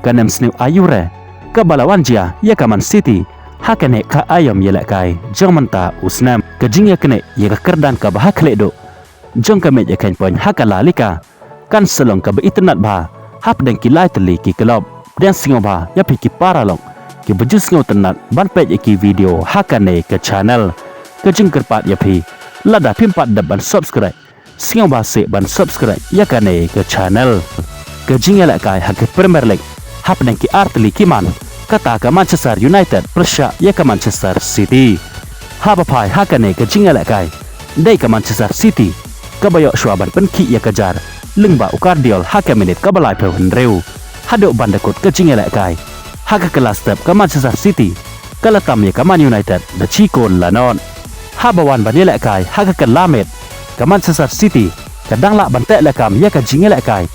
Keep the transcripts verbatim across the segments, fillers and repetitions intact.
Ka nemsniew aiu re kaba la wan jia ïa ka Man City ha kane ka aïom ïalehkai jong mynta u snem. Ka jingïaknieh ïa ka kyrdan kaba ha khlieh duh jong ka mej ïakhein point ha ka La Liga kan sa long kaba itynnad bha hapdeng ki lai tylli ki club. Pdiang sngewbha ïa phi ki paralok kiba ju sngewtynnad ban peit ïa ki video ha kane ka channel. Ka jingkyrpad ïa phi, lada phim pat dep ban subscribe, sngewbha seh ban subscribe ïa kane ka channel. Ka jingïalehkai ha ka Premier League hapdeng ki ar tylli ki man, kata ka Manchester United pyrshah ïa ka Manchester City. Haba phai ha kane ka jingïalehkai, dei ka Manchester City kaba ïoh shuwa ban pynkhih ïa ka jar lyngba u Gvardiol ha ka minit kaba laiphew hynriew. Haduh ban da kut ka jingïalehkai, ha ka kylla step ka Manchester City ka la tam ïa ka Man United da shi kol la nod. Haba wan ban ïalehkai ha ka kylla miet, ka Manchester City ka dang lah ban tehlakam ïa ka jingïalehkai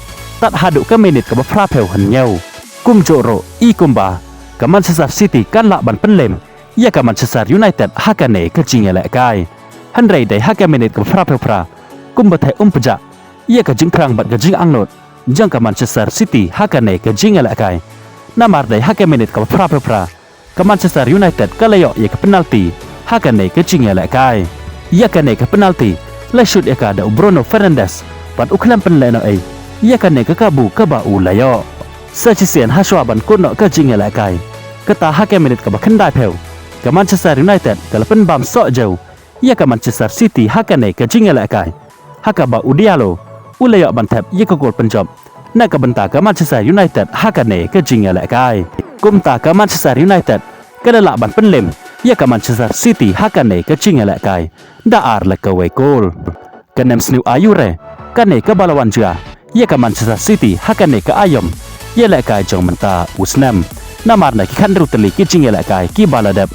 tad haduh ka minit kaba phraphew hynñiew. Kumjuh ruh, i kumba ka Manchester City kan lah ban pynlem ïa ka Manchester United ha kane ka jingïalehkai. Hynrei dei ha ka minit kaba phraphew phra, kumba theh um pjah ïa ka jingthrang bad ka jingangnud jong ka Manchester City ha kane ka jingïalehkai. Namar dei ha ka minit kaba phraphew phra, ka Manchester United ka la ïoh ïa ka penalty ha kane ka jingïalehkai. Ïa kane ka penalty la shoot ïa ka da u Bruno Fernandes bad u khlem pynlehnohei ïa kane ka kabu kaba u la ïoh. Sa shisien hashwa ban kut noh ka jingïalehkai, kata ha ka minit kaba khyndaiphew, ka Manchester United ka la pynbam soh jiew ïa ka Manchester City ha kane ka jingïalehkai, ha kaba u Diallo u la ïoh ban thep ïa ka kol pynjop na ka bynta ka Manchester United ha kane ka jingïalehkai. Kumta ka Manchester United ka la lah ban pynlem ïa ka Manchester City ha kane ka jingïalehkai da ar la kawei kol. Ka nemsniew aiu re kane kaba la wan jia ïa ka Manchester City ha kane ka aïom ïalehkai jong mynta u snem. Namar na ki khathynriew tylli ki jingïalehkai kiba la dep,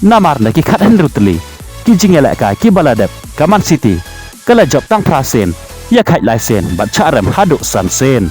namar na ki khathynriew tylli ki jingïalehkai kiba la dep, ka Man City ka la jop tang phra sien, ïakhaid lai sien bad shah rem haduh san sien.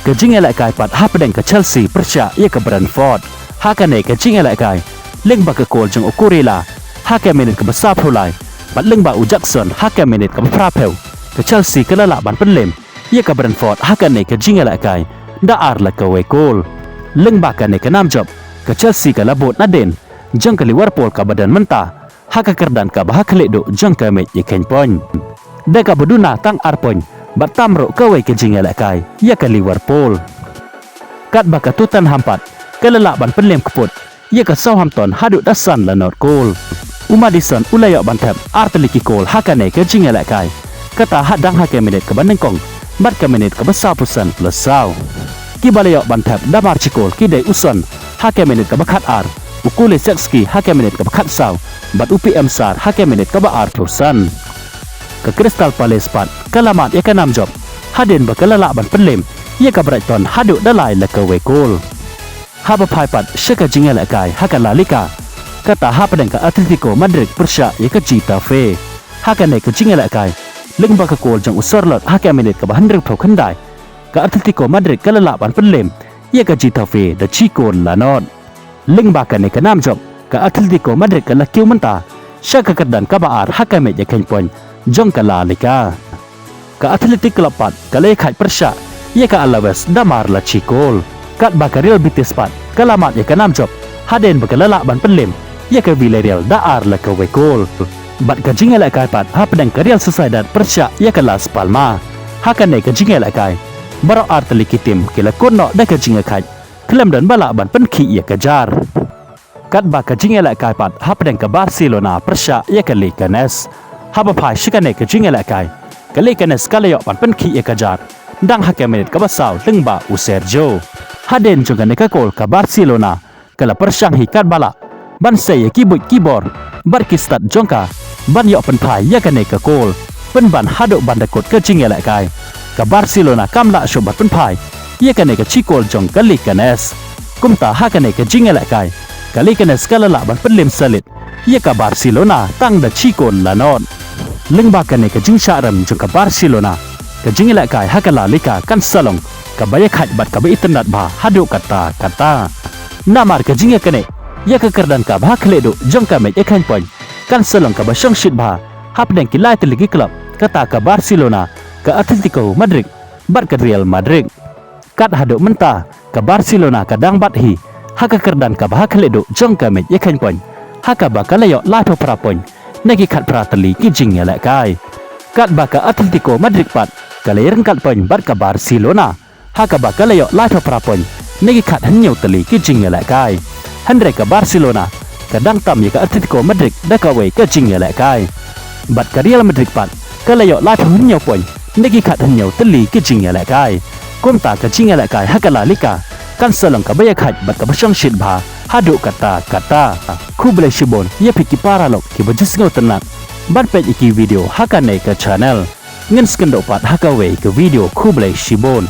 Ka jingïalehkai pat hapdeng ka Chelsea pyrshah ïa ka Brentford, ha kane ka jingïalehkai, lyngba ka kol jong u Cucurella ha ka minit kaba sawphew lai bad lyngba u Jackson ha ka minit kaba phraphew, ka Chelsea ka la lah ban pynlem ïa ka Brentford ha kane ka jingïalehkai da ar la kawei kol. Lyngba kane ka nam jop, ka Chelsea ka la bud nadien jong ka Liverpool kaba don mynta ha ka kyrdan kaba ha khlieh duh jong ka mej ïakhein point, da kaba duna tang ar point bad tam ruh kawei ka jingïalehkai ïa ka Liverpool. Katba ka Tottenham pat ka la lah ban pynlem kput ïa ka Southampton haduh da san la nod kol. U Maddison u la ïoh ban thep ar tylli ki kol ha kane ka jingïalehkai, kata ha dang ha ka minit kaba nyngkong bad ka minit kaba sawphew san plus saw. Kiba la ïoh ban thep da mar shi kol ki dei u Son ha ka minit kaba khatar, u Kulusevski ha ka minit kaba khatsaw bad u P M Sarr ha ka minit kaba arphew san. Ka Crystal Palace pat ka la mad ïa ka nam jop hadien ba ka la lah ban pynlem ïa ka Brighton haduh da lai la kawei kol. Haba phai pat sha ka jingïalehkai ha ka La Liga, kata hapdeng ka Atletico Madrid pyrshah ïa ka Getafe, ha kane ka jingïalehkai, lyngba ka kol jong u Sorloth ha ka minit kaba hynriewphew khyndai, ka Atletico Madrid ka la lah ban pynlem ïa ka Getafe da shi kol la nod. Lyngba kane ka nam jop, ka Atletico Madrid ka la kiew mynta sha ka kyrdan kaba ar ha ka mej ïakhein point jong ka La Liga. Ka Athletic Club pat ka la ïakhaid pyrshah ïa ka Alaves da mar la shi kol. Katba ka Real Betis pat ka la mad ïa ka nam jop hadien ba ka la lah ban pynlem ïa ka Villarreal da ar la kawei kol. Bad ka jingïalehkai pat hapdeng ka Real Sociedad pyrshah ïa ka Las Palmas, ha kane ka jingïalehkai, baroh ar tylli ki tim ki la kut noh da ka jingïakhaid khlem don ba lah ban pynkhih ïa ka jar. Katba ka jingïalehkai pat hapdeng ka Barcelona pyrshah ïa ka Leganes, haba phai sha kane ka jingïalehkai, ka Leganes ka la ïoh ban pynkhih ïa ka jar dang ha ka minit kaba saw lyngba u Sergio. Hadien jong kane ka kol ka Barcelona ka la pyrshang hi katba lah ban sei ïa ki buit ki bor bad ki stad jong ka ban ïoh pynphai ïa kane ka kol. Pynban haduh ban da kut ka jingïalehkai, ka Barcelona kam lah shuh ban pynphai ïa kane ka shi kol jong ka Leganes. Kumta ha kane ka jingïalehkai, ka Leganes ka la lah ban pynlem salit ïa ka Barcelona tang da shi kol la nod. Lyngba kane ka jingshah rem jong ka Barcelona, ka jingïalehkai ha ka La Liga kan sa long kaba ïakhaid bad kaba itynnad bha haduh katta katta. Namar ka jingïaknieh ïa ka kyrdan kaba ha khlieh duh jong ka mej ïakhein point kan sa long kaba shongshit bha hapdeng ki lai tylli ki club, kata ka Barcelona, ka Atletico Madrid bad ka Real Madrid. Kat haduh mynta, ka Barcelona ka dang bat hi ha ka kyrdan kaba ha khlieh duh jong ka match ïakheiñ point, ha kaba ka la ïoh laiphew phra point na ki khatphra tylli ki jingïalehkai. Katba ka Atletico Madrid pat ka la ïaryngkat point bad ka Barcelona, ha kaba ka la ïoh laiphew phra point na ki khathynñiew tylli ki jingïalehkai. Hynrei ka Barcelona ka dang tam ïa ka Atletico Madrid da kawei ka jingïalehkai. Bad ka Real Madrid pat ka la ïoh laiphew hynñiew point na ki khathynñiew tylli ki jingïalehkai. Kumta ka jingïalehkai ha ka La Liga kan sa long kaba ïakhaid bad kaba shongshit bha haduh katta katta. Khublei shibun ïa phi ki paralok kiba ju sngewtynnat ban peit ïa ki video ha kane ka channel. Ngin sa ïakynduh pat ha kawei ka video, khublei shibun.